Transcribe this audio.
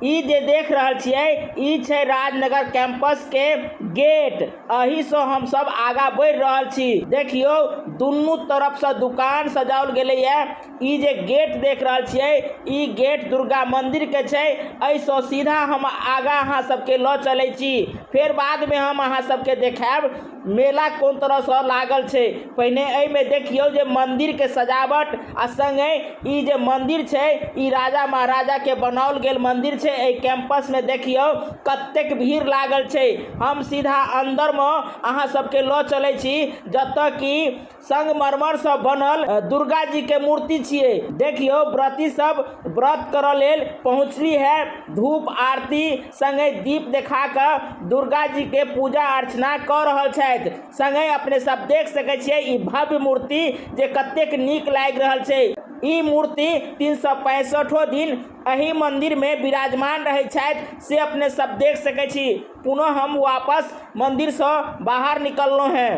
ई जे देख रहल छियै, ई छै राजनगर कैंपस के गेट। एही से हम सब आगा बढ़ रहल छी। देखियो, दुनू तरफ से दुकान सजावल गेले ये। ई जे गेट देख रहल छियै, ई गेट दुर्गा मंदिर के छै। एहि से सीधा हम आगा अहाँ सबके ल चले छी। फेर बाद में हम अहाँ सबके देखायब मेला कोन तरह से लागल छै। पहिने एहि में देखियो जे मंदिर के सजावट आ संगे ई जे मंदिर छै, ई राजा महाराजा के बनावल गेल मंदिर छै। एहि कैंपस में देखियो कतेक भीड़ लागल छै। हम सीधा अंदर में अहाँ सबके ल चले छी, जतऽ की संगमरमर से बनल दुर्गा जी के मूर्ति छिए। देखियो, व्रती सब व्रत करऽ लेल पहुंचली है। धूप आरती संगे दीप देखा के दुर्गा जी के पूजा अर्चना क रहल छथि। संगे अपने सब देख सके छिए ई भव्य मूर्ति जे कतेक नीक लाग रहल छै। ई मूर्ति 365 दिन एही मंदिर में विराजमान रहे छथि, से अपने सब देख सके छी। पुनः हम वापस मंदिर से बाहर निकललो हैं।